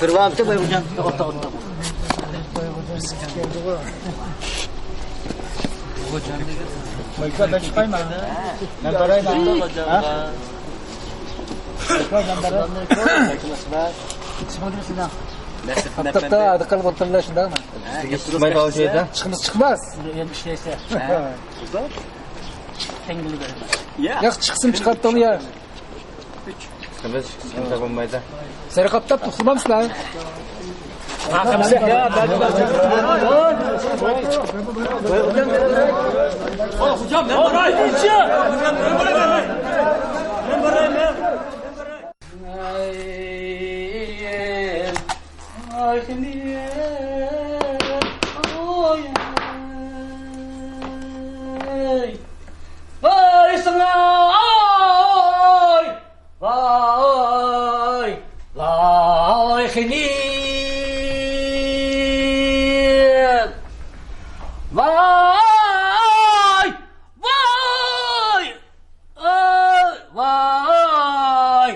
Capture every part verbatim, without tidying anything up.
كىرىۋالىپتۇ بايغۇجان. مەن بارايمەن. ھە؟ چىقمايدۇ ئۇ يەردە. چىقماس، چىقماس. ياخشى چىقسىمۇ چىقارتىڭ يا. سەرقاپتاپ توختىمامسىلەر؟ ۋاي ساڭا، ۋاي، ۋاي، ۋاي خېنىم. ۋاي، ۋاي، ۋاي، ۋاي،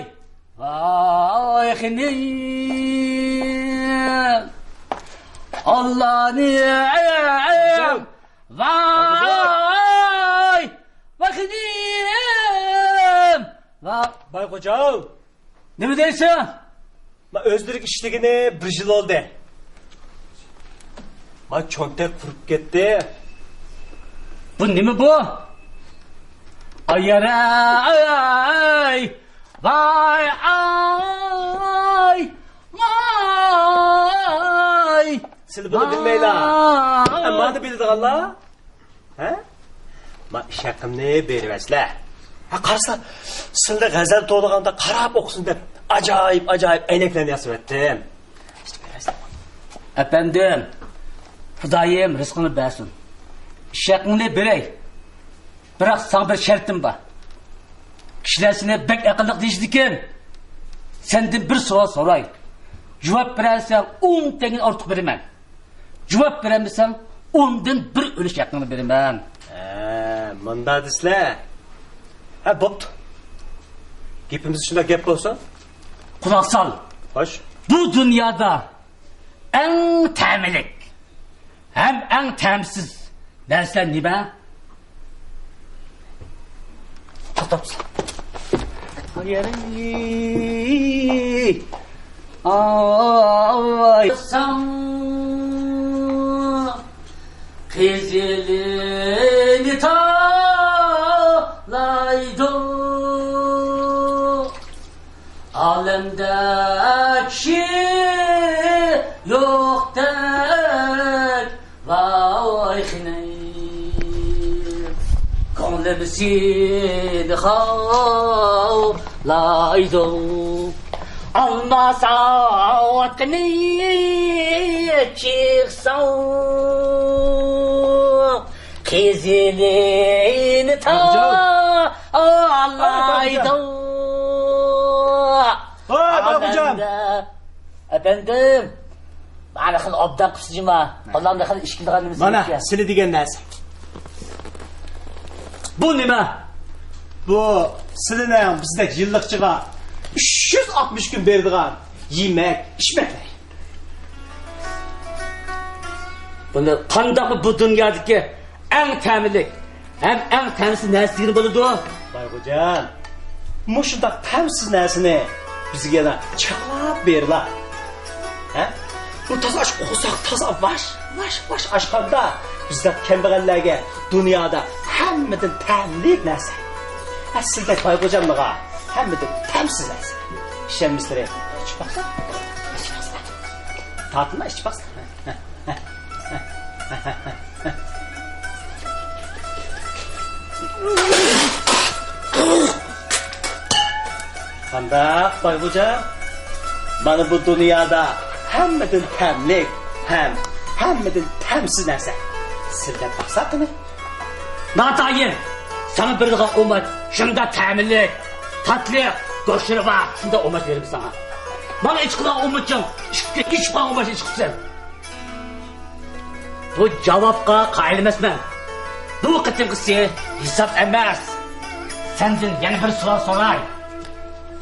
ۋاي خېنىم. ئاللانى ۋاي، ۋاي خېنىم، ۋاي. بايغوجا. نېمە دەيسەن؟ ما ئۆزلىرىگە ئىشلىگىنى بىر يىل بولدى. ما چۆنتەك قۇرۇپ كەتتى. بۇ نېمە بۇ؟ ئاياراي، ۋاي، ئاي، ۋاي. سىلى بۇنى بىلمەيلا. ئەمما بىلىدىغانلار. ھە؟ ما ئىش ھەققىمنى بېرىۋەتسىلە. ھە، قارىسا، سىلدە غەزەل تولغاندا قاراپ ئوقۇسۇن دەپ، ئاجايىپ، ئاجايىپ ئەينەكلەرنى ياسىۋەتتىم. ئەپەندىم، خۇدايىم رىزقىڭنى بەرسۇن. ئىش ھەققىڭنى بېرەي. بىراق ساڭا بىر شەرتىم بار. كىشىلەر سېنى بەك ئەقىللىق دېيىشىدىكەن. سەندىن بىر سوئال سوراي. جاۋاب بېرەلىسەڭ، ئون تەڭگىنى ئارتۇق بېرىمەن. جاۋاب بېرەلمىسەڭ، ئوندىن بىر ئۈلۈش ھەققىڭنى بېرىمەن. ھە، مۇنداق دېسىلە. ھە، بوپتۇ. گېپىمىز شۇنداق گەپ بولسۇن. قۇلاق سال. خوش. بۇ دۇنيادا ئەڭ تەملىك ھەم ئەڭ تەمسىز نەرسىلەر نېمە؟ توختاپسىز. ئاۋاي. قىزىلىنى تالايدۇ. ئالەمدە كىشى يوقتەك، ۋاي خېنىم. كۆڭلۈم سېنى خالايدۇ. ئالما ساۋۇتقىنى چىقساڭ، قىزىلىنى تالايدۇ. ۋاي، بايغوجام. ئەپەندىم، ئەپەندىم. مانا خېلى ئوبدان قىپسىز جۇما. قوللامدا خېلى ئىچكۈلىدىغان نېمىسى مانا يوق. سىلى دېگەن نەرسە. بۇ نېمە؟ بۇ سىلىنىڭ بىزدەك يىللىقچىغا ئۈچ يۈز ئاتمىش كۈن بېرىدىغان يېمەك، ئىچمەكلىرى. بۇنى قانداقمۇ بۇ دۇنيادىكى ئەڭ تەملىك ھەم ئەڭ تەمسىز نەرسە دېگىلى بولىدۇ؟ بايغوجام، مۇشۇنداق تەمسىز نەرسىنى بىزگە يەنە چاقلاپ بېرىلا. ھە؟ بۇ تازا ئاچ قورساق، تازا ۋاش، ۋاش، ۋاش ئاچقاندا بىزدەك كەمبەغەللەرگە دۇنيادا ھەممىدىن تەملىك نەرسە. ھە، سىزدەك بايغوجاملىغا ھەممىدىن تەمسىز نەرسە. ئىشەنمىسىلەر، ئىچىپ باقسا، ئىچىپ باقسا. تارتىنما، ئىچىپ باقسا. قانداق، بايغوجام؟ مانا بۇ دۇنيادا ھەممىدىن تەملىك ھەم ھەممىدىن تەمسىز نەرسە. سىلدەپ باقسا قېنى. ناتايىن، ساڭا بېرىدىغان ئوماچ شۇنداق تەملىك، تاتلىق، گۆشلىرى بار، شۇنداق ئوماچ بېرىمەن ساڭا. ماڭا ئىچقىلى ئومىچىڭ ئىچىپ، ئىچىپ قالغان ئوماچنى ئىچىپ قىپسەن. بۇ جاۋابقا قايىل ئەمەسمەن. بۇ قېتىمقىسى ھېساب ئەمەس. سەندىن يەنە بىر سوئال سوراي.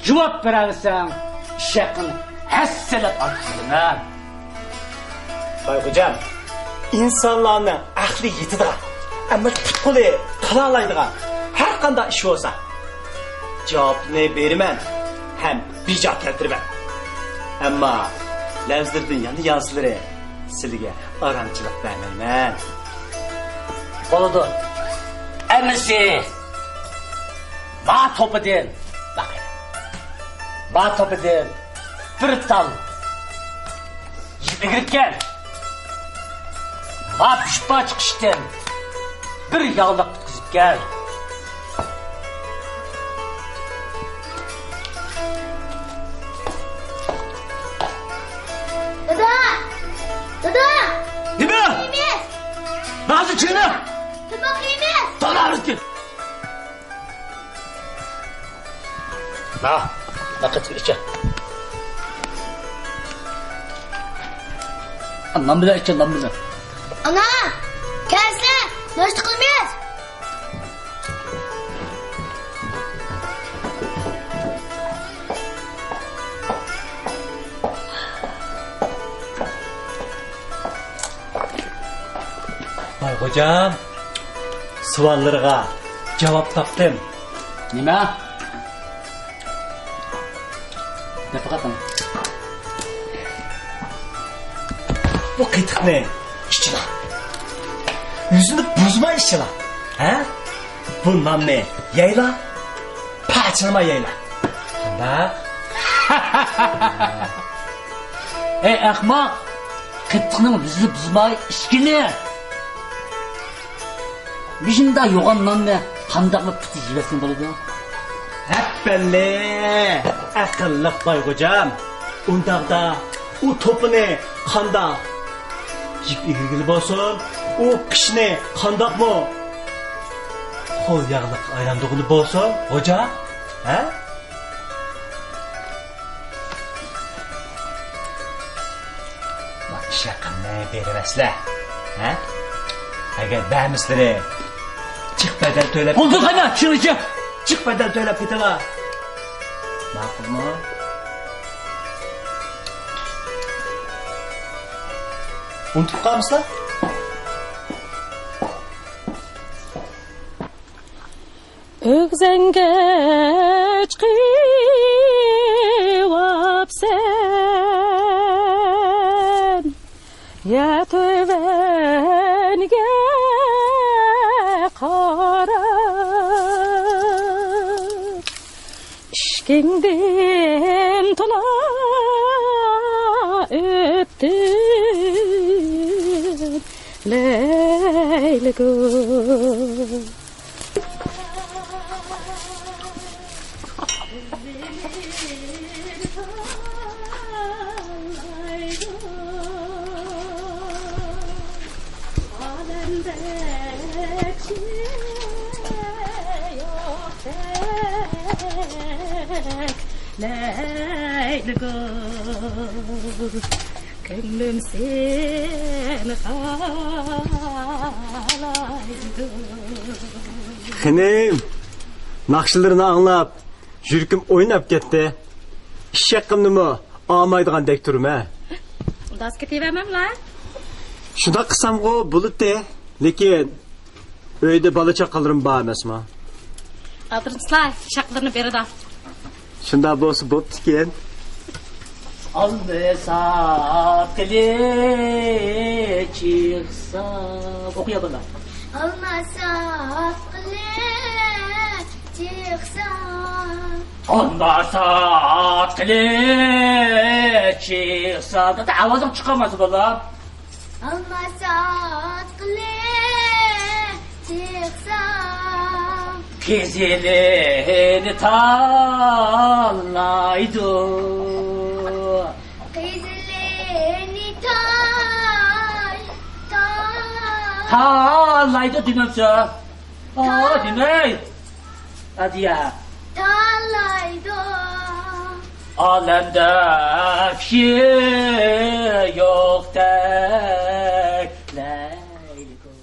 جاۋاب بېرەلىسەڭ، ئىش ھەققىنى ھەسسىلەپ ئارتۇق قىلىمەن. بايغوجام، ئىنسانلارنىڭ ئەقلى يېتىدىغان، ئەمما پۇت-قولى قىلالايدىغان ھەر قانداق ئىش بولسا، جاۋابىنى بېرىمەن ھەم بىجا كەلتۈرىمەن. ئەمما لەۋزلىرىدىن ياندا يانسىلىرى سىلىگە ئارامچىلىق بەرمەيمەن. بولىدۇ. ئەمىسە ما توپىدىن، ما توپىدىن بىر تال يىپ ئېگىرىپ كەل. ما بىر پارچە قىشتىن بىر ياغلىق قۇتقۇزۇپ كەل. دادا! دادا! نېمە؟ يېمەس! ھازىر كىرمە! تاماق يېمەس! دادا، ھازىر كىر! نا، نا، قېتىپ ئىچە. نان بىلەن ئىچە، نان بىلەن. ئانا، كەلسە، ناشتا قىلىمىز. بايغوجام، سوئاللىرىغا جاۋاب تاپتىم. نېمە؟ دەپ باقاي. بۇ قېتىقنى ئىچىلا. يۈزىنى بۇزماي ئىچىلا. ھە؟ بۇ ناننى يەيلا. پاچىلىما يەيلا. قانداق؟ ئەي ئەخمەق! قېتىقنىڭ يۈزىنى بۇزماي ئىچكىنى. مۇشۇنداق يوغان ناننى قانداقلا پۇتى يېۋەتسىمۇ بولىدۇ. ھەپپەللى! ئەقىللىق بايغوجام. ئۇنداقتا ئۇ توپىنى قانداق يىپ ئېگىرگىلى بولسۇن، ئۇ قىشنى قانداقمۇ قول ياغلىققا ئايلاندۇرغىلى بولسۇن، غوجا؟ ھە؟ ئىش ھەققىمنى بېرىۋەرسىلە، ھە؟ ئەگەر بەرمىسىلىرى، جىق بەدەل تۆلەپ. بولدى قانا، شۇنىچە. جىق بەدەل تۆلەپ كېتىڭلار. ماقۇلمۇ؟ ئۇنتۇپ قالمىسىلا. ئۆگزەڭگە چىقىۋاپسەن، يا تۆۋەنگە قاراپ، ئىشىكىڭدىن تولا ئۆپتۈم، لەيلىگۈل. لەيلىگۈل. كۆڭلۈم سېنى خالايدۇ. خېنىم، ناخشىلىرىنى ئاڭلاپ، يۈرىكىم ئويناپ كەتتى. ئىش ھەققىمنىمۇ ئالمايدىغاندەك تۇرىمەن. ئۇنداق كېتىۋەرمەملا. شۇنداق قىلسامغۇ بولاتتى، لېكىن ئۆيدە بالا-چاقىلىرىم بار ئەمەسما؟ ئالدىرىمسىلا، شاقلىرىنى بېرىدا. شۇنداق بولسا بوپتىكەن. ئالما ساتقىلى چىقسا. ئوقۇيا بالا. ئالما ساتقىلى چىقسا. ئالما ساتقىلى چىقسا. دادا، ئاۋازىڭ چىقالماسا بالا. ئالما ساتقىلى چىقسا. قىزىلىنى تاللايدۇ. قىزىلىنى تاي-، تاي-، تاللايدۇ دېمەمسە. ئا، دېمەي. ئادىيە. تاللايدۇ. ئالەمدە كىشى يوقتەك لەيلىگۈل.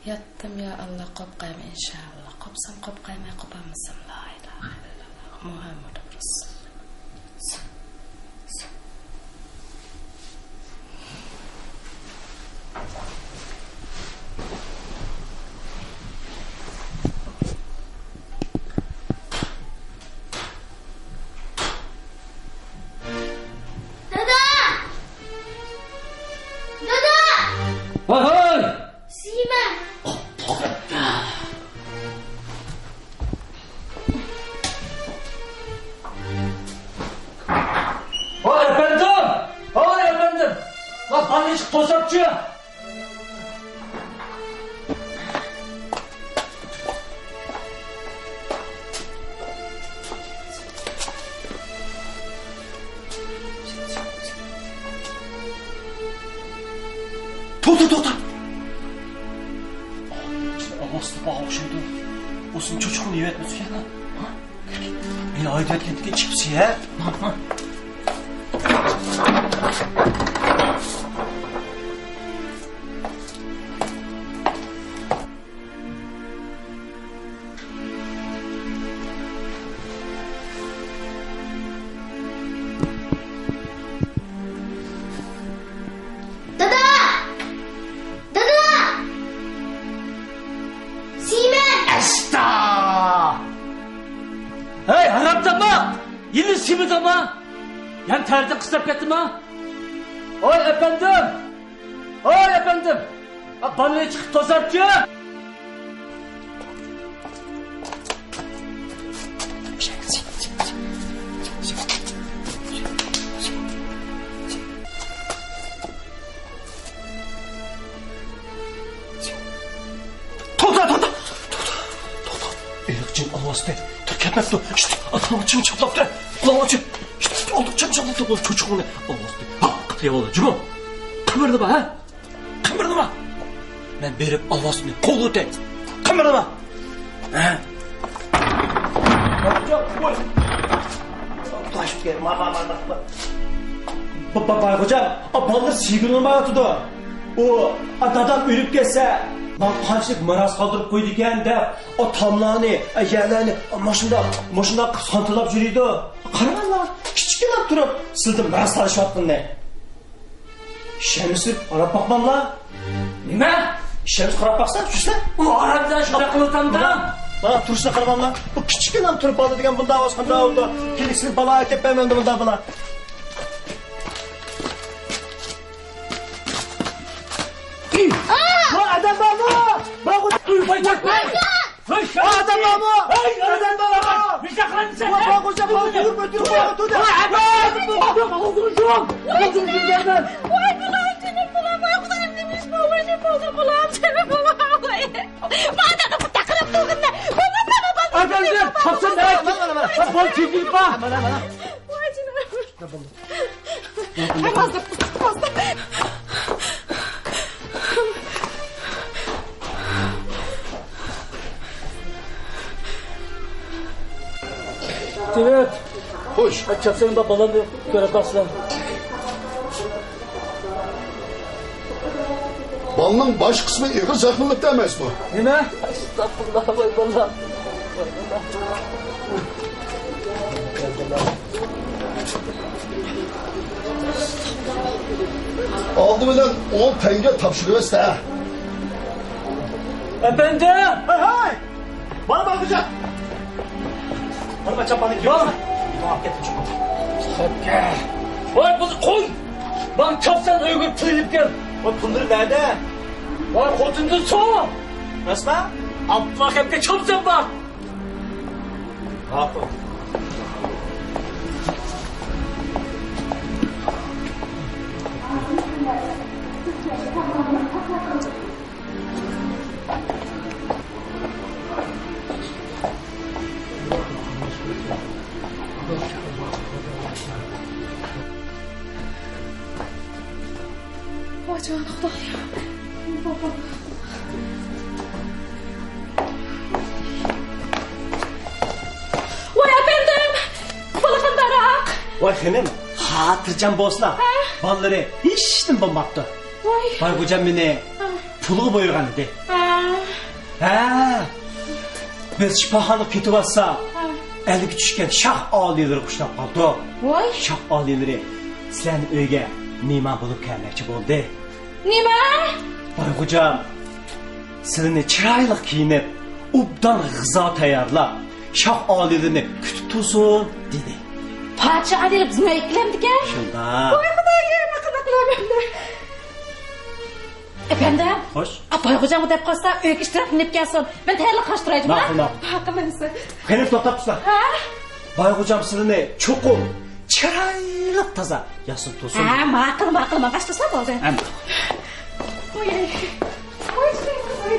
ياتتى يا ئاللا، قوپقايمەن ئىنشائاللا. قوپسام قوپقايمەن، قوپالمىسام لا ئىلاھە ئىللاللا مۇھەممەدۇر رەسۇلۇللا. دادا! دادا! ۋاي ھاي! سىيمەن! ۋاي ئەپەندىم! ۋاي ئەپەندىم! ۋاي بالىنى ئىشىك توساپچۇ! توختا، توختا! ئاۋاز تاپقان ئوخشايدۇ. ئوسۇم چوچۇقنى يەۋەتمىسۇن يەنە. ھە؟ مېنى ھايدىۋەتكەندىكىن چىقىپسى، ھە؟ دادا! دادا! سىيمەن! ئەستا! ھەي، ھارام تاماق! يەنە سىيمەن تاماق! يەنە تەرىتىڭ قىستاپ كەتتىما؟ ۋاي ئەپەندىم! ۋاي ئەپەندىم! بالىنى چىقىپ توساپچۇ! توختا، توختا! توختا! توختا! ئېلىق جىم ئالۋاستى. تۇر، كەتمەپتۇ. شىت، ئاتىنىڭ چىم چاپلاپتۇ. قۇلاقنى ئاچ. شىت، شىت، ئالدى چىم چاپلاپتۇ. بۇ چوچۇقنى ئالۋاستى. ھا، قېتىۋالدى. جىمو. قىمىردىما، ھە؟ قىمىردىما! مەن بېرىپ ئالۋاستىنى قوغلىتاي. قىمىردىما! ھە؟ ۋاي، ۋاي، ۋاي. با-، با-، بايغوجام، ئا، بالىلار سىيگىلىنىپ ماڭىۋاتىدۇ. ئۇ، ئا، دادام ئۆلۈپ كەتسە، ماڭا قانچىلىك مىراس قالدۇرۇپ قويىدىكەن دەپ، ئا، تاملارنى، ئا، يەرلەرنى، ئا، ماشۇنداق، ماشۇنداق سانتىلاپ يۈرىدۇ. قاراڭلار، كىچىككىنە تۇرۇپ سىلىدىن مىراس تالىشىۋاتقىنىنى. ئىشەنمىسىڭىز قاراپ باقماملا. نېمە؟ ئىشەنمىسىڭىز قاراپ باقسا، چۈشسە. ئۇ ئارامدا شۇنداق قىلىۋاتامدا. مانا، مانا، تۇرۇشىنى قارىماملا. بۇ كىچىككىنە تۇرۇپ بالىدىگەن بۇنداق ئاۋاز قانداق بولىدۇ؟ كېلىسىز بالا ئەكەپ بەرمەمدۇ بۇنداق بالا. ۋاي، ئادەم بارمۇ؟ بارغۇ. ۋاي، ۋاي، ۋاي. ھەي، ئادەم بارمۇ؟ ھەي، ئادەم بارمۇ؟ بىزگە قارىمىسەن. ۋاي، ۋاي، بىزگە قارىمىسەن. ۋاي، ۋاي، ۋاي، ۋاي. ئاغزىنى يۇم، ئاغزىنى يۇم. ۋاي، بالام، جېنىم بالام، ۋاي، قۇدرەت نېمە ئىش بولمىشى بولدى، بالام، جېنىم بالام، ۋاي. مانا، تاقىلاپ تۇرغىنىنى. ئەپەندىم، تاپسام، ھەي، مانا، مانا، مانا. بال تېگىپ بار. مانا، مانا. ۋاي، جېنىم. دېۋىت! خوش. چاپسان بالامنى كۆرۈپ باقسىلەر. بالىنىڭ باش قىسمى ئېغىر زەخىملىنىپتۇ ئەمەسمۇ؟ نېمە؟ ئەستەغپۇرۇللا، ۋاي بالام. ئالدى بىلەن ئون تەڭگە تاپشۇرۇۋەتسە. ئەپەندىم! ھەي، ھەي! مانا، مانا، خوجا! مانا، مانا، چاپاننى كىيىۋال. ماڭا ئاپ كەتكىن، چوقۇم. ۋاي، بۇنى قوي! ماڭا چاپسان ئۆيگە پۇل ئېلىپ كەل. ۋاي، پۇللىرى نەدە؟ ۋاي، خوتۇندىن سور! راستما؟ ئابدۇللا ئاكامغا چاپسان بار! ۋاي جان خۇدايىم. ۋاي ئەپەندىم، بالا قانداقراق؟ ۋاي خېنىم، خاتىرجەم بولسىلا. ھە؟ بالىلىرى ھېچنېمە بولماپتۇ. ۋاي. بايغوجام مېنى ھە. پۇلغا بۇيرۇغان ئىدى. ھە. بىز شىپاخانىغا كېتىۋاتساق، ھە. ئەلگە چۈشكەن شاھ ئالىيلىرىغا ئۇچراپ قالدۇق. ۋاي. شاھ ئالىيلىرى سىلەرنىڭ ئۆيگە مېھمان بولۇپ كەلمەكچى بولدى. نېمە؟ بايغوجام، سىلىنى چىرايلىق كىيىنىپ، ئوبدان غىزا تەييارلاپ، شاھ ئالىيلىرىنى كۈتۈپ تۇرسۇن، دېدى. پادىشاھ ئالىيلىرى بىزنى ئەيىبلەمدىكەن. شۇنداق. ۋاي خۇدايىم، قانداق قىلىمەن؟ ئەپەندىم. خوش. ئاپاي خوجامغا دەپ قالسا، ئۆيگە ئىشتىراكنى ئېلىپ كەلسۇن. مەن تەييارلىق قىلىشتۇرايدىما؟ ماقۇل، ماقۇل. ھەققىمىز. قېنى، توختاپ تۇرسا. ھە؟ باي خوجام سىلىنى چوقۇم چىرايلىق تازا ياسىنىپ تۇرسۇن. ھە، ماقۇل، ماقۇل. ماڭغاچ تۇرسا بولدى. ھە. قوياي. قوي، قوي.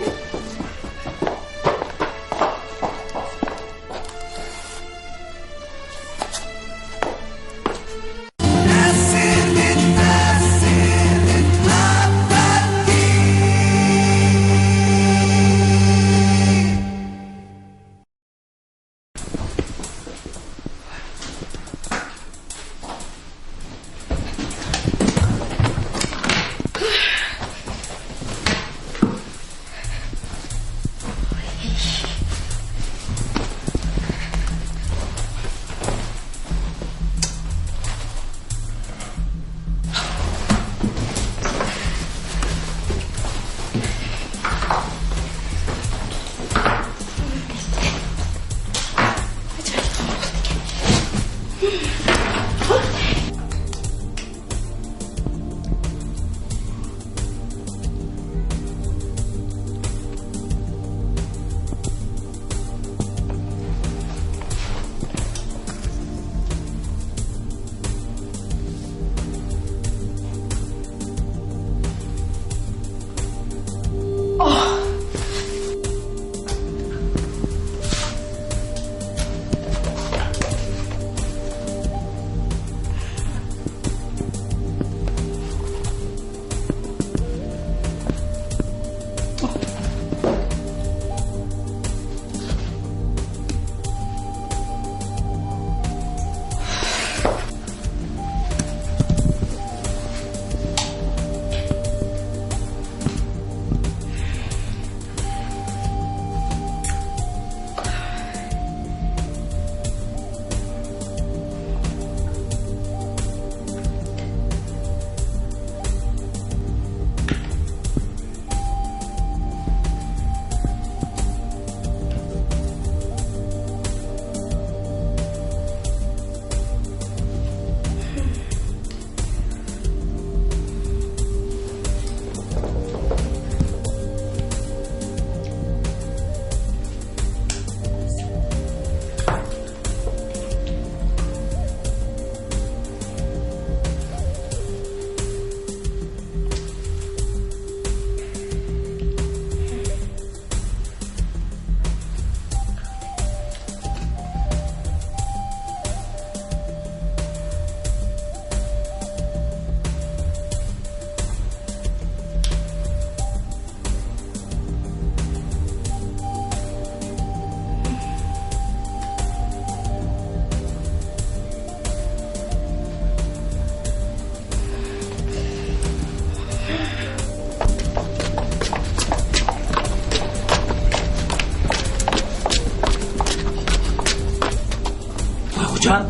ۋاي خوجام،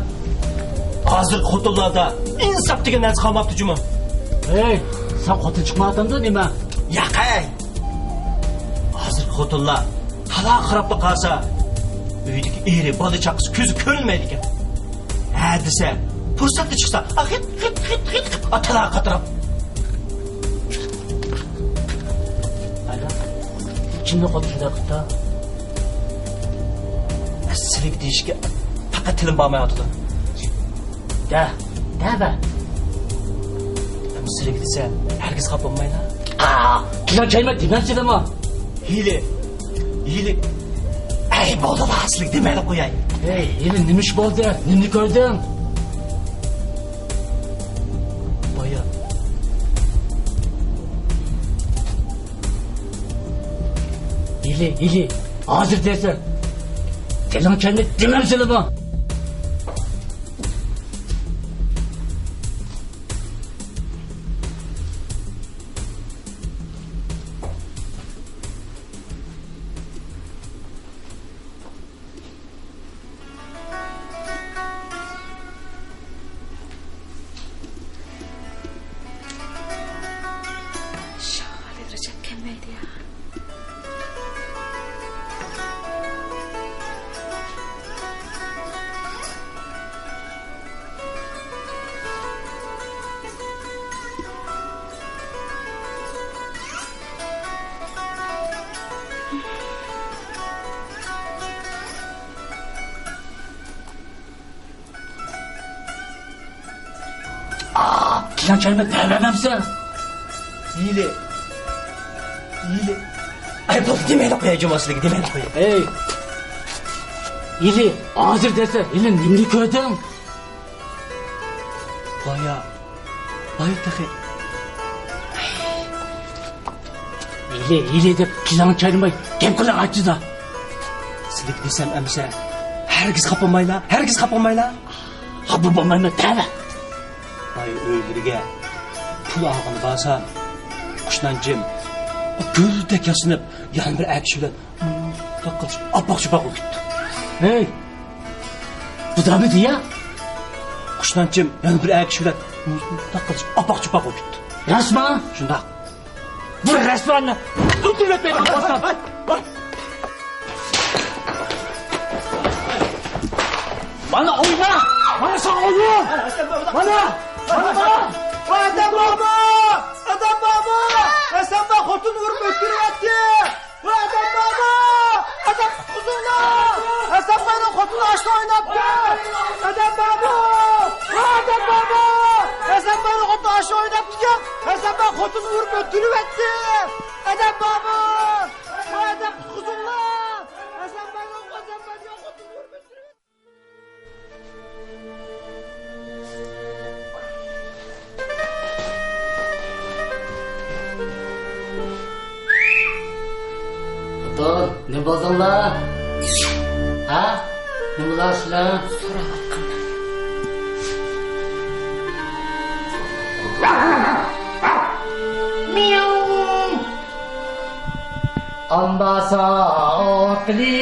ھازىرقى خوتۇنلاردا ئىنساپ دېگەن نەرسە قالماپتۇ جۇمۇ. ھەي، ساڭا خوتۇن چىقمايۋاتامدۇ نېمە؟ ياق ھەي. ھازىرقى خوتۇنلار تالاغا قاراپلا قالسا، ئۆيدىكى ئېرى، بالا چاقىسى كۆزى كۆرۈنمەيدىكەن. ھە دېسە، پۇرسەتلا چىقسا، ئا، خىت، خىت، خىت، خىت، ئا، تالاغا قاتراپ. ئايدا، كىمنى قويۇپ شۇنداق قىپتا؟ سىلىگە دېيىشكە پەقەت تىلىم بارمايۋاتىدۇ. دە، دە بە. ئەمما سىلىگە دېسە، ھەرگىز خاپا بولمايلا. ئا، كېلىڭ چايما دېمەمسىلىمۇ؟ ھىيلى، ھىيلى. ئەي، بولدىلا، سىلىگە دېمەيلا قوياي. ھەي، ھىيلى نېمە ئىش بولدى؟ نېمىنى كۆردۈڭ؟ بايا. ھىيلى، ھىيلى، ھازىر دەيسەن. تىلىڭ چايما دېمەمسىلىمۇ؟ سەن چاينى بەرمەمسەن؟ ھىيلە. ھىيلە. ئەي، بولدى، دېمەيلى قوياي، جۇماسىلىگە دېمەيلى قوياي. ئەي. ھىيلە، ھازىر دەرسە، ھىيلە نېمىنى كۆردۈڭ؟ بايا. بايا تېخى. ھىيلە، ھىيلە دەپ كېلىڭ چاينىماي، گەپ قىلىڭ ئاچچىدا. سىلىگە دېسەم ئەمىسە، ھەرگىز خاپا بولمايلا، ھەرگىز خاپا بولمايلا. خاپا بولمايمەن، دەۋە. باي ئۆيلىرىگە پۇل ئالغىلى بارسا، قۇشنانچىم گۈلدەك ياسىنىپ، يەنە بىر ئەر كىشى بىلەن مۇنداق قىلىشىپ ئاپئاق چاپئاق بولۇپ كېتىپتۇ. ھەي! بۇ دامىدى يا؟ قۇشنانچىم يەنە بىر ئەر كىشى بىلەن مۇنداق قىلىشىپ ئاپئاق چاپئاق بولۇپ كېتىپتۇ. راستمۇ؟ شۇنداق. بۇ راستمۇ؟ ئۆتۈرۈپ ئۆتمەيدۇ. مانا ئوينا! مانا ساڭا ئويۇن! مانا! مانا، مانا! ۋاي ئادەم بارمۇ؟ ئادەم بارمۇ؟ ھەسەن باي خوتۇن ئۇرۇپ ئۆلتۈرۈۋەتتى! ۋاي ئادەم بارمۇ؟ ئادەم قۇتقۇزۇڭلار! ھەسەن باينىڭ خوتۇنى ئاشۇ ئويناپتۇ! ئادەم بارمۇ؟ ۋاي ئادەم بارمۇ؟ ھەسەن باينىڭ خوتۇنى ئاشۇ ئويناپتىكەن! ھەسەن باي خوتۇن ئۇرۇپ ئۆلتۈرۈۋەتتى! ئادەم بارمۇ؟ ۋاي ئادەم قۇتقۇزۇڭلار! ھەسەن باينىڭ، ھەسەن باينىڭ خوتۇنى ئۇرۇپ ئۆلتۈرۈۋەتتى! خوتۇن، نېمە بولدۇڭلار؟ ھە؟ نېمىلەر سىلەر؟ سوراۋاتقانمەن. مياۋ. ئامما ساقلى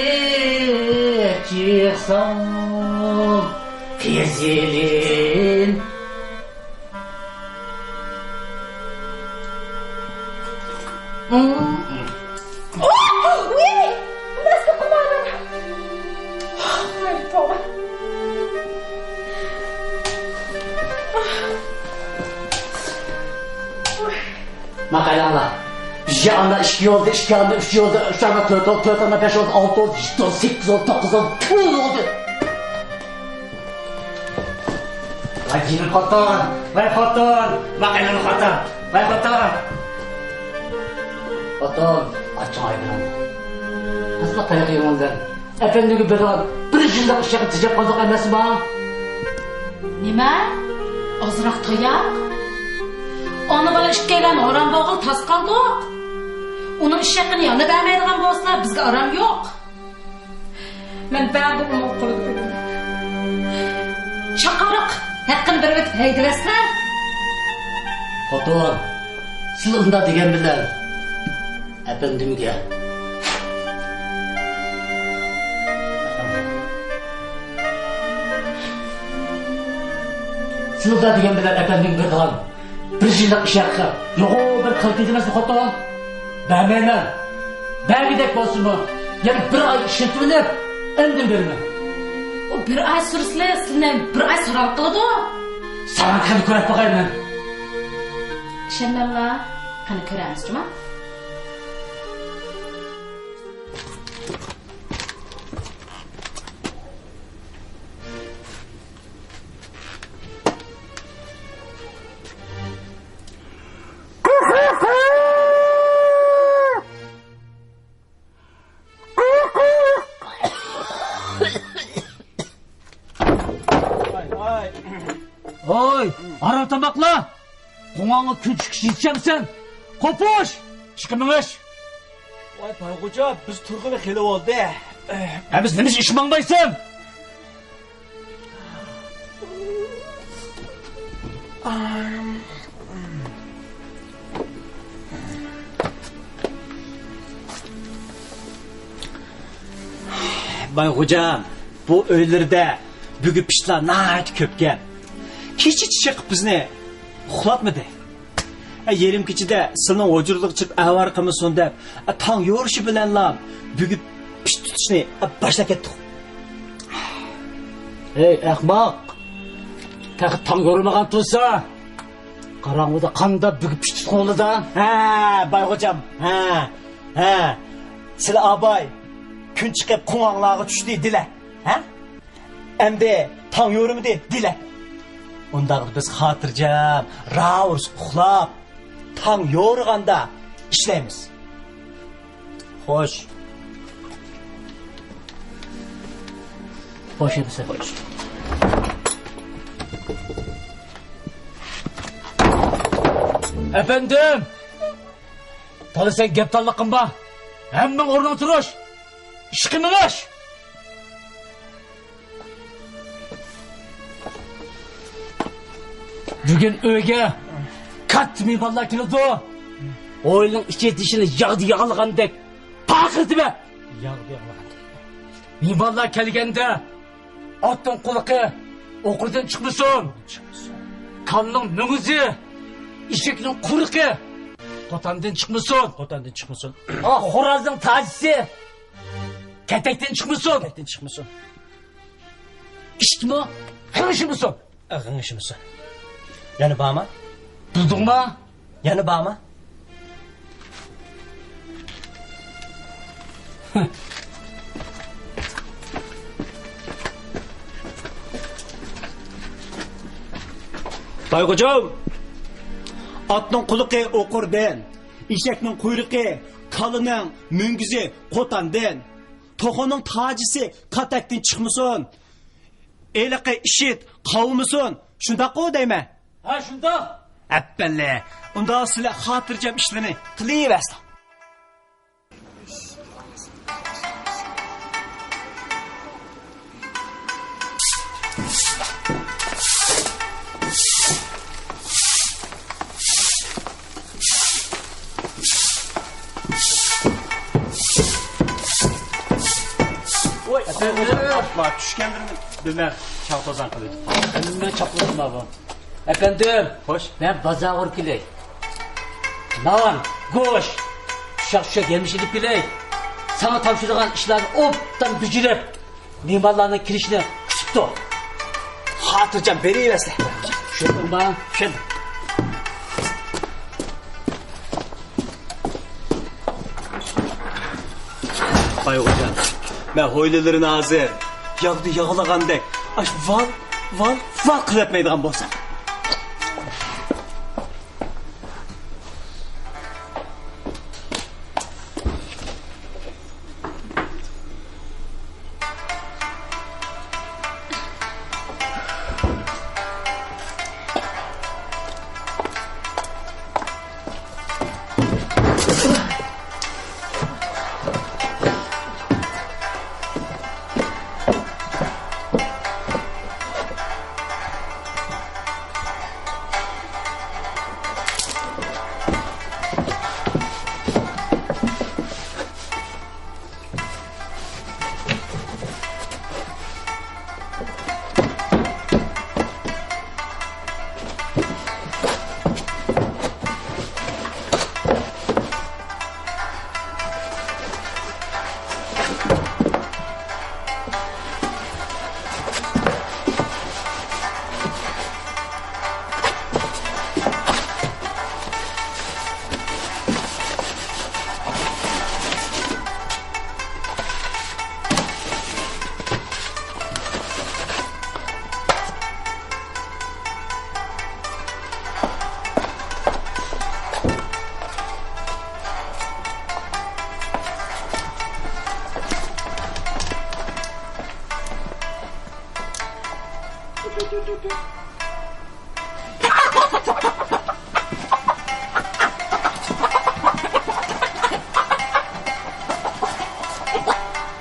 چىقسام قىزىلىم. ماقايلاڭلار. بىر ياندا ئىككى يولدا، ئىككى ياندا ئۈچ يولدا، ئۈچ ياندا تۆت يول، تۆت ياندا بەش يول، ئالتە يول، يەتتە يول، سەككىز يول، توققۇز يول، ئون يول. ۋاي جېنىم خوتۇن، ۋاي خوتۇن، ماقايلاڭلار خوتۇن، ۋاي خوتۇن. خوتۇن، ئاچچىقىڭ ئايدىڭ. ئەسلى قاياققا يۈرۈڭلار؟ ئەپەندىمگە بېرىدىغان بىر يىللىق ئىش ھەققىنى تېجەپ قالدۇق ئەمەسمۇ؟ نېمە؟ ئازراق تاياق؟ ئانا بالا ئىككىيلەن ھارام بولغىلى تاس قالدۇق. ئۇنىڭ ئىش ھەققىنى يەنە بەرمەيدىغان بولسىلا، بىزگە ئارام يوق. مەن بەرىبىر ئۇنىڭ قولىدا ئۆلىمەن. چاقىرىق ھەققىنى بېرىۋېتىپ ھەيدىۋەتسىلە. خوتۇن، سىلى ئۇنداق دېگەن بىلەن ئەپەندىمگە. سىلى ئۇنداق دېگەن بىلەن ئەپەندىمگە بېرىدىغان بىر يىللىق ئىش ھەققى يوغان بىر قىلتىيدىمەسمۇ خوتۇن؟ بەرمەيمەن. بەرگۈدەك بولسىمۇ، يەنە بىر ئاي ئىشلىتىۋېلىپ، ئاندىن بېرىمەن. ئۇ بىر ئاي سۈرسىلە، سىلىنى بىر ئاي ساراڭ قىلىدۇ. ساراڭ قىلىپ كۆرۈپ باقايمەن. ئىشەنمەڭلار، قېنى كۆرەمىز جۇما. ھوي، ھارام تاماقلار! قوڭاڭغا كۈن چىقىش يېتىشەمسەن؟ قوپۇش! ئىشقا مېڭىش! ۋاي، بايغوجام، بىز تۇرغىلى خېلى بولدى. ھە، بىز نېمە ئىش ماڭمايسەن؟ بايغوجام، بۇ ئۆيلىرىدە بۈگۈن پىشتىلار ناھايىتى كۆپكەن. كېچىچە چېقىپ بىزنى ئۇخلاتمىدى. ئە، يېرىم كېچىدە سىلىنىڭ ھۇجرىلىقى چىقىپ ئاۋارە قىلمىسۇن دەپ، ئە، تاڭ يورۇشى بىلەنلا بۈگۈپ پىشت تۇتۇشنى، ئە، باشلاپ كەتتۇق. ھەي، ئەخمەق! تېخى تاڭ يورۇمىغان تۇرسا، قاراڭغۇدا قانداق بۈگۈپ پىشت تۇتقان بولىدۇ؟ ھە، بايغوجام، ھە، ھە. سىلى ئاباي، كۈن چىقىپ قوڭاڭلارغا چۈشتى دېلە. ھە؟ ئەمدى تاڭ يورۇمىدى دېلە. ئۇنداقتا بىز خاتىرجەم، راۋۇرۇس ئۇخلاپ، تاڭ يورۇغاندا ئىشلەيمىز. خوش. خوش ئەمىسە. خوش. ئەپەندىم! دالا سەن گەپدانلىقىڭ بار. ھەممىڭ ئورنىڭغا تۇرۇش. ئىشقا مېڭىش. بۈگۈن ئۆيگە كاتتا مېھمانلار كېلىدۇ. ھويلىنىڭ ئىچى تېشىنى ياغدا ياغلىغاندەك پارقىرىتىۋەت. ياغدا ياغلىغاندەك. مېھمانلار كەلگەندە ئاتنىڭ قۇلىقى ئوقۇردىن چىقمىسۇن. چىقمىسۇن. كالىنىڭ مۈڭگۈزى، ئېشەكنىڭ قۇيرۇقى قوتاندىن چىقمىسۇن. قوتاندىن چىقمىسۇن. ئا، خورازنىڭ تاجىسى كەتەكتىن چىقمىسۇن. كەتەكتىن چىقمىسۇن. ئىتمۇ غىڭشىمىسۇن. غىڭشىمىسۇن. يەنە بارمۇ؟ بىلدىڭما؟ يەنە بارمۇ؟ بايغوجام، ئاتنىڭ قۇلىقى ئوقۇردىن، ئېشەكنىڭ قۇيرۇقى، كالىنىڭ مۈڭگۈزى قوتاندىن، توخۇنىڭ تاجىسى كاتەكتىن چىقمىسۇن. ھېلىقى ئىشىت قاۋىمىسۇن. شۇنداققۇ دەيمەن؟ ھە، شۇنداق. ئەپپەللى. ئۇنداق سىلەر خاتىرجەم ئىشلىرىنى قىلىۋەرسىلەر. ۋاي، ئەپەندىم. ما چۈشكەنلىرىنى بىلمەي چاڭ-توزان قىلىۋېتىپتۇ. ھەممە چاپلىدىم بۇ. ئەپەندىم. خوش. مەن بازارغا بېرىپ كېلەي. نان، گۆش، ئۇششاق-چۈششەك يەمىش ئېلىپ كېلەي. ساڭا تاپشۇرىدىغان ئىشلارنى ئوبدان بېجىرىپ، مېھمانلارنىڭ كېلىشىنى كۈتۈپ تۇر. خاتىرجەم بېرىۋەرسىلە. چۈشەندىڭما؟ چۈشەندىم. بايغوجام، مەن ھويلىلىرىنى ھازىر ياغدا ياغلىغاندەك ئاش ۋال، ۋال، ۋال قىلىۋەتمەيدىغان بولسام.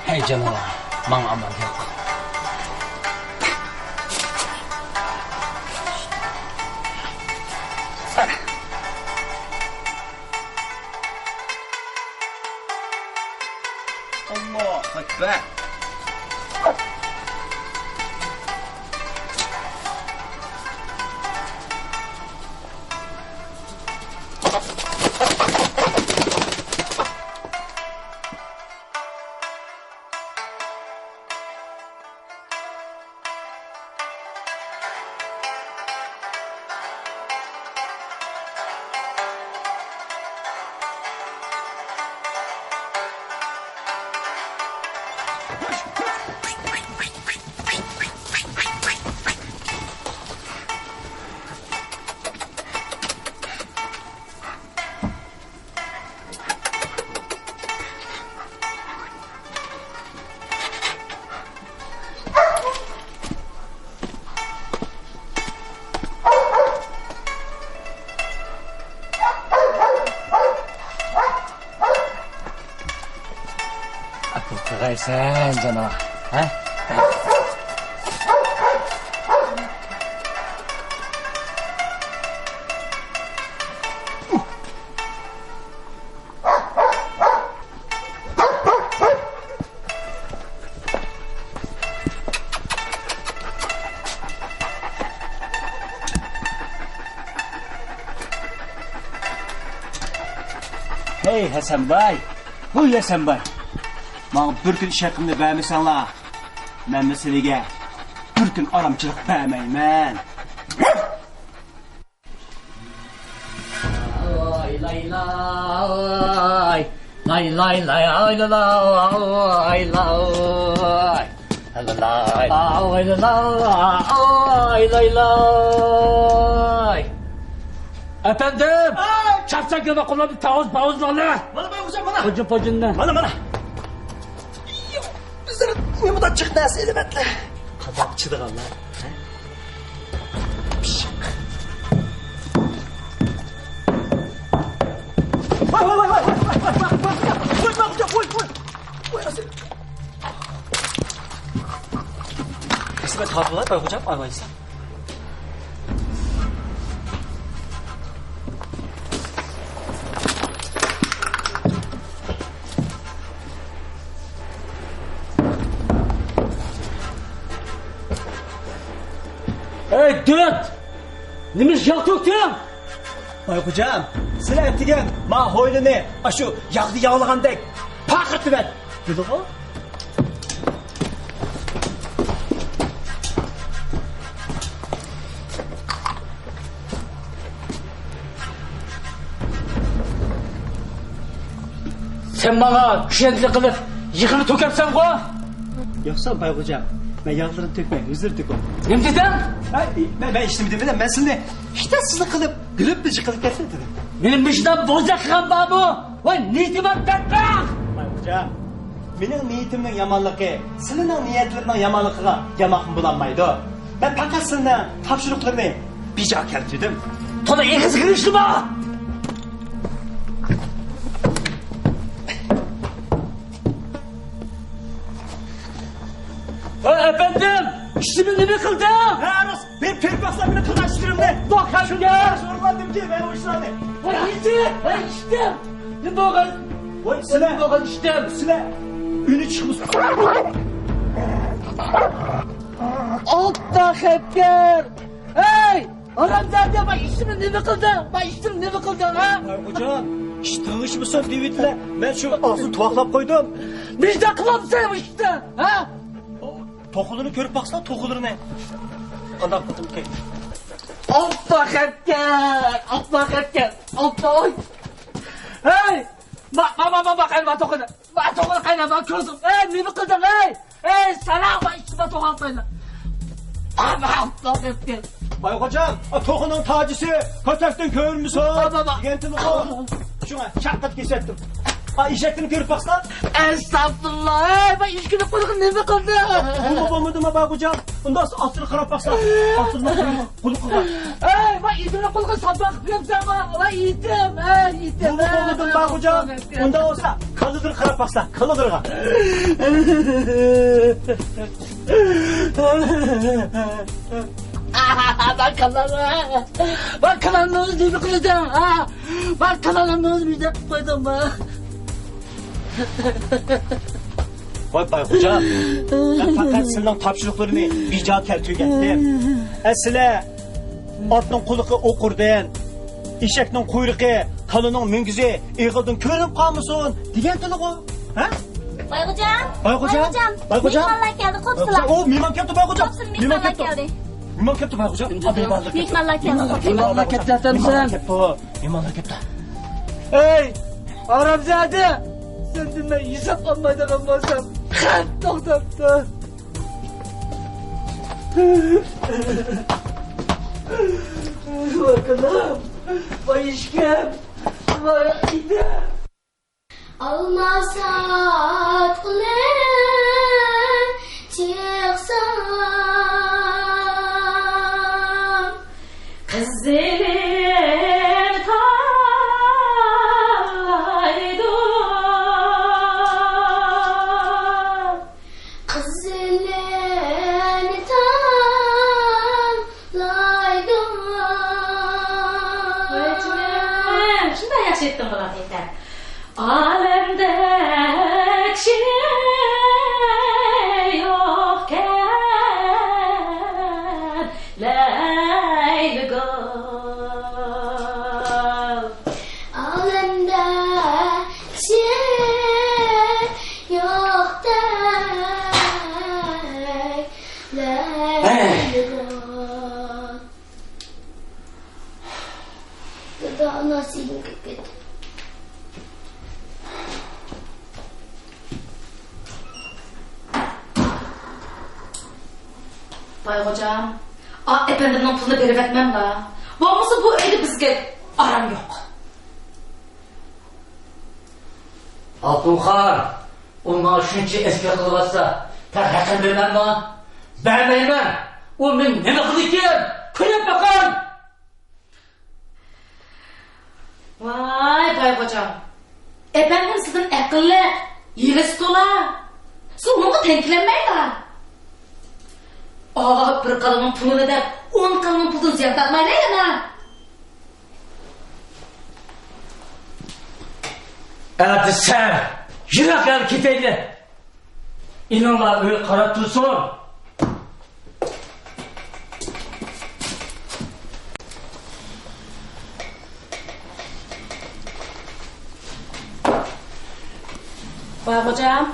ھەي جانىۋار، ماڭا ئامان يوق. ئاللاھۇ ئەكبەر. سىغايسەن جانىغا، ھە؟ ھەي ھەسەنباي، ھۇي ھەسەنباي، ماڭا بىر كۈن ئىش ھەققىمنى بەرمىسەڭلار، مەنمۇ سىلىگە بىر كۈن ئارامچىلىق بەرمەيمەن. لاي لاي لاي، لاي لاي لاي، ئاي لاي لاي، ئاي لاي لاي، ئاي لاي لاي، ئاي لاي لاي، ئاي لاي لاي. ئەپەندىم! ئاي! چاپسان كېلىدۇ، قوللارنى تاۋۇز-پاۋۇزلارنى! مانا، مانا، خوجام، مانا! خوجا پوجىننى! مانا، مانا! بىزلەر نېمىدەپ جىق نەرسە ئېلىۋەتلە. قانداق چىدىغانلار؟ ھە؟ ۋاي، ۋاي، ۋاي، ۋاي، ۋاي، ۋاي، ۋاي، ۋاي، ۋاي، ۋاي، ۋاي، ۋاي، ۋاي، ۋاي، ۋاي، ۋاي، ئەسلى. ئېسىمە تارتىۋالاي، بايغوجام، ئايۋايسا. ئەي، دۆت! نېمە ئىش ياغ تۆكتۈڭ؟ بايغوجام، سىلەر ئەتىگەن ما ھويلىنى ئاشۇ ياغدا ياغلىغاندەك پاخىر تۈۋەت. بىلىغۇ؟ سەن ماڭا چۈشەندىلىك قىلىپ، يېغىنى تۆكەپسەنغۇ؟ يوقسا، بايغوجام، مەن ياغلىرىنى تۆكمەي، ئۆزلىرى تۆكۈۋاتىدۇ. نېمە دېدىڭ؟ ھە، مەن، مەن ھېچنېمە دېمىدىم، مەن سىلىنى ھېچ نەرسىزلىك قىلىپ، گۈلۈپلا يىقىلىپ كەتتى دېدىم. مېنىڭ مۇشۇنداق بوزەك قىلغان بارمۇ؟ ۋاي، نېمە بار بەتبەخت! بايغوجام، مېنىڭ نىيىتىمنىڭ يامانلىقى سىلىنىڭ نىيەتلىرىنىڭ يامانلىقىغا ياماقمۇ بولالمايدۇ. مەن پەقەت سىلىنىڭ تاپشۇرۇقلىرىنى بىجا كەلتۈردۈم. تولا ئېغىزغا ئىشلىمە! ۋاي ئەپەندىم، ئىشىمنى نېمە قىلدىڭ؟ ھە، راست، بىر پىرپاسلا مېنى قىلغان ئىشلىرىمنى. ئاللا خەلقەر! شۇنداق زورلاندىمكى مەن ئۇ ئىشلارنى. ۋاي ئىشتىم، ۋاي ئىشتىم! نېمە بولغان؟ ۋاي سىلە! نېمە بولغان ئىشتىم؟ سىلە ئۈنى چىقمىسۇن. ئاللا خەلقەر! ھەي! ھارامزادە، مانا ئىشىمنى نېمە قىلدىڭ؟ مانا ئىشىمنى نېمە قىلدىڭ، ھە؟ بايغوجام، ئىش تىڭشىمىسۇن دېۋىدىلە، مەن شۇ ئاغزىنى تۇۋاقلاپ قويدۇم. نېمە قىلامسەن بۇ ئىشتا، ھە؟ توخۇلىرىنى كۆرۈپ باقسىلا، توخۇلىرىنى. قانداق قىلدىمكى؟ ئاللا خەلقەر، ئاللا خەلقەر، ئاللا، ئاي. ھەي! ما، ما، ما، ما، ما، قاينىما توخۇنى. ما توخۇنى قاينىما كۆردۈم. ئەي، نېمە قىلدىڭ، ئەي؟ ئەي، ساراڭ، ما ئىچىمە توغان قاينا. ئاما، توغان. بايغوجام، ئا، توخۇنىڭ تاجىسى، كۆتەكتىن كۆرۈنمىسۇن، بابا، بابا، دېگەنتىمغۇ. شۇڭا چاققىدە كېسەتتىم. ئا، ئېشەكنى كۆرۈپ باقسا. ئەستەغپۇرۇللا، ئەي، ما ئىشكىنى قىلغىن، نېمە قىلدىڭ؟ بۇمۇ بولمىدىما، بايغوجام؟ ئۇنداق ئاستىغا قاراپ باقسا، ئاستىدا قۇلىقىغا. ئەي، ۋاي، ئىتىمنى قۇلىقىغا ساپاق قىلىپسەن، ۋاي، ئىتىم، ئەي، ئىتىم. بۇمۇ بولمىدىم، بايغوجام. ئۇنداق بولسا، كالىلىرىغا قاراپ باقسا، كالىلىرىغا. ۋاي، كالىلىرىغا. ۋاي، كالىلىرىمنى نېمە قىلدىڭ، ھە؟ ۋاي، كالىلىرىمنى مۇنداق قىلىپ قويدۇڭ، ۋاي. ۋاي بايغوجام، مەن پەقەت سىلىنىڭ تاپشۇرۇقلىرىنى بىجا كەلتۈرگەنتىم. ئە، سىلە ئاتنىڭ قۇلىقى ئوقۇردىن، ئېشەكنىڭ قۇيرۇقى، كالىنىڭ مۈڭگۈزى ئېغىلدىن كۆرۈنۈپ قالمىسۇن دېگەنتىلىغۇ. ھە؟ بايغوجام، بايغوجام، بايغوجام، بايغوجام. مېھمانلار كەلدى، قوپسىلا. ئو، مېھمان كەپتۇ، بايغوجام. قوپسىلا، مېھمانلار كەلدى. مېھمان كەپتۇ، بايغوجام. مېھمانلار كەلدى. مېھمانلار كەپتۇ، مېھمانلار كەپتۇ. مېھمانلار كەپتۇ. ئەي، ھارامزادە! سەندىن مەن ھېساب ئالمايدىغان بولسام، خەت توختاپتۇ. ۋاي قىلىم، ۋاي ئىشكەم، ۋاي ئىدەم. ئالما ساتقىلى چىقسام، قىزىلىم تاللايدۇ. باي غوجام، ئا، ئەپەندىمنىڭ پۇلىنى بېرىۋەتمەملا. بولمىسا بۇ ئۆيدە بىزگە ئارام يوق. ئالتۇنخان، ئۇ ماڭا شۇنچە ئەسكى قىلىۋاتسا، تېخى ھەققىنى بېرىمەنمۇ؟ بەرمەيمەن. ئۇ مېنى نېمە قىلىدىكىن؟ كۆرۈپ بېقىڭ. ۋاي، باي غوجام. ئەپەندىم سىزدىن ئەقىللىق، ھىيلىسى تولا. سىز ئۇنىڭغا تەڭ كېلەلمەيلا. ئا، بىر قالىمنىڭ پۇلىنى دەپ، ئون قالىمنىڭ پۇلىدىن زىيان تارتمايلا يەنە. ئەتە سەھەر يىراق يەرگە كېتەيلى. ئىنىڭلار ئۆيگە قاراپ تۇرسۇن. باي غوجام،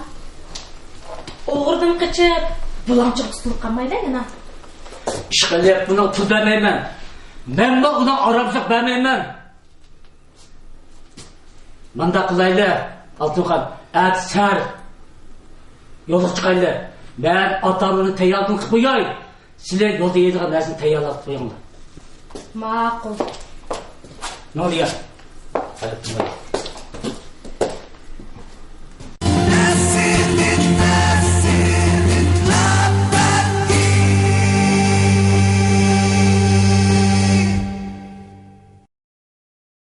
ئوغرىدىن قېچىپ، بۇلاڭچىغا تۇتۇلۇپ قالمايلى يەنە. ئىشقىلىپ، بۇنىڭغا پۇل بەرمەيمەن. مەنمۇ ئۇنىڭغا ئارامچىلىق بەرمەيمەن. مۇنداق قىلايلى، ئالتۇنخان، ئەتە سەھەر يولغا چىقايلى. مەن ئاتامنى تەييارلىقىنى قىلىپ قوياي. سىلەر يولدا يەيدىغان نەرسىنى تەييارلاپ قويۇڭلار. ماقۇل. نۇرىيا.